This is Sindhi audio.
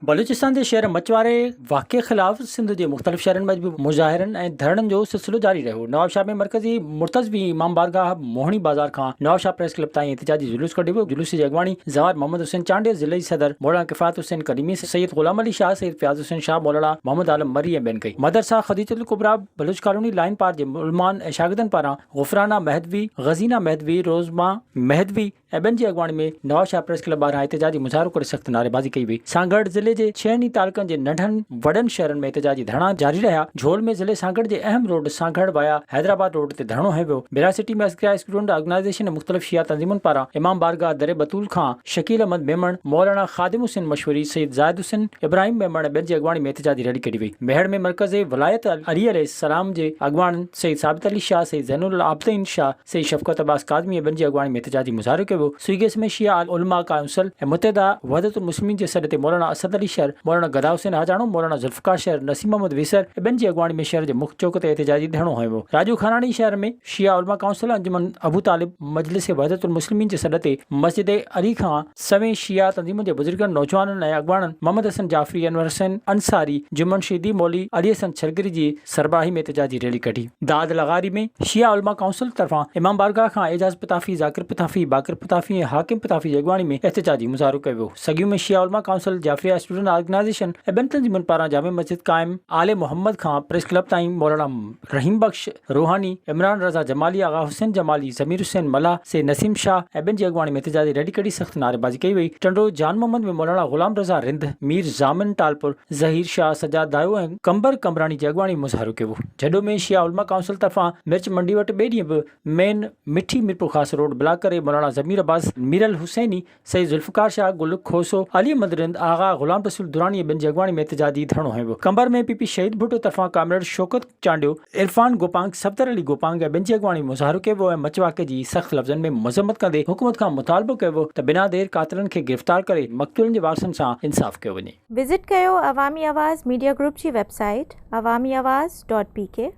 بلوچستان جي شهر مچ واري واقعي خلاف سنڌ جي مختلف شهرن ۾ اڄ به مظاهرن ۽ ڌرڻن جو سلسلو جاري رهيو. نوابشاهه ۾ مرڪزي مرتضوي امام بارگاهه موهڻي بازار کان نوابشاهه پريس ڪلب تائين احتجاجي جلوس ڪڍيو ويو. جلوس جي اڳواڻي زوار محمد حسين چانڊيو، ضلعي صدر مولانا ڪفايت حسين ڪريمي، سيد غلام علي شاهه، سيد فياض حسين شاهه، مولانا محمد عالم مري ۽ ٻين ڪئي. مدرسه خديجة الڪبريٰ بلوچ ڪالوني لائين پار جي علمائن ۽ شاگردن پاران غفرانه مهدوي، غزينه مهدوي، روزما مهدوي، ۽ ٻين جي اڳواڻي ۾ نوابشاهه پريس ڪلب ٻاهران احتجاجي مظاهرو ڪري سخت نعريبازي ڪئي وئي. سانگهڙ ضلعي جي ڇهن ئي تعلقن جي ننڍن وڏن شهرن ۾ احتجاجي ڌرڻا جاري رهيا. جهول ۾ ضلعي سانگهڙ جي اهم road Sanghar via Hyderabad road تي ڌرڻو هنيو ويو. ڀيرا سٽي ۾ عسڪريا اسٽوڊنٽ آرگنائيزيشن ۽ مختلف شيعا تنظيمن پاران امام بارگاهه در بتول کان شڪيل احمد ميمڻ، مولانا خادم حسين مشوري، سيد زاهد حسين، ابراهيم ميمڻ ۽ ٻين جي اڳواڻي ۾ احتجاجي ريلي ڪڍي وئي. ميهڙ ۾ مرڪز ولايت علي عليه السلام جي اڳواڻن سيد ثابت علي شاهه، سيد زين العابدين شاهه، سيد شفقت عباس ڪاظمي ۽ ٻين جي اڳواڻي ۾ احتجاجي مظاهرو ڪيو ويو. سوئي گيس ۾ شيعه علماء ڪائونسل ۽ متحده وحدت المسلمين جي سڏ تي مولانا اسد علي شر، مولانا گدا حسين حاجاڻو، مولانا ذوالفقار شر، نسيم احمد ويسر ۽ ٻين جي اڳواڻي ۾ شهر جي مک چوڪ تي احتجاجي ڌرڻو هنيو ويو. راڄو خاناڻي شهر ۾ شيعه علماء ڪائونسل انجمن ابو طالب مجلس وحدت المسلمين جي سڏ تي مسجد علي کان سوين شيعه تنظيمن جي بزرگن، نوجوانن ۽ اڳواڻن محمد حسن جعفري، انور حسين انصاري، جمن شيدي، مولوي علي حسن ڇرگري جي سربراهي ۾ احتجاجي ريلي ڪڍي. داد لغاري ۾ شيعه علماء ڪائونسل طرفان امام بارگاهه کان اعجاز پتافي، ذاڪر پتافي، باقر پتافي ۽ حاڪم پتافي جي اڳواڻي ۾ احتجاجي مظاهرو ڪيو ويو. سڳيون ۾ شيعه علماء ڪائونسل، جعفريه اسٽوڊنٽ آرگنائيزيشن ۽ ٻين تنظيمن پاران جامع مسجد قائم آل محمد کان پريس ڪلب تائين مولانا رحيم بخش روحاني، عمران رضا جمالي، آغا حسين جمالي، ضمير حسين ملاح، سيد نسيم شاهه ۽ ٻين جي اڳواڻي ۾ احتجاجي ريلي ڪڍي سخت نعريبازي ڪئي وئي. ٽنڊو جان محمد ۾ مولانا غلام رضا رند، مير ضامن ٽالپر، ظهير شاهه، سجاد دايو ۽ قمبر قمبراڻي جي اڳواڻي ۾ مظاهرو ڪيو ويو. جهڏو ۾ شيعه علماء ڪائونسل طرفان مرچ منڊي وٽ ٻئي ڏينهن به مين مٺي ميرپورخاص روڊ بلاڪ ڪري مولانا ضمير عباس، ميرل حسيني، سيد ذوالفقار شاهه، گل کوسو، علي احمد رند، آغا غلام رسول دراني ۽ ٻين جي اڳواڻي ۾ احتجاجي ڌرڻو هنيو ويو. قمبر ۾ پي پي شهيد ڀٽو طرفان ڪامريڊ شوڪت چانڊيو، عرفان گوپانگ، صفدر علي گوپانگ ۽ ٻين جي اڳواڻي ۾ مظاهرو ڪيو ويو ۽ مچ واقعي جي سخت لفظن ۾ مذمت ڪندي حڪومت کان مطالبو ڪيو ويو ته بنا دير قاتلن کي گرفتار ڪري مقتولن جي وارثن سان انصاف ڪيو وڃي. وزٽ ڪيو عوامي آواز ميڊيا گروپ جي website Awami Awaz dot P K.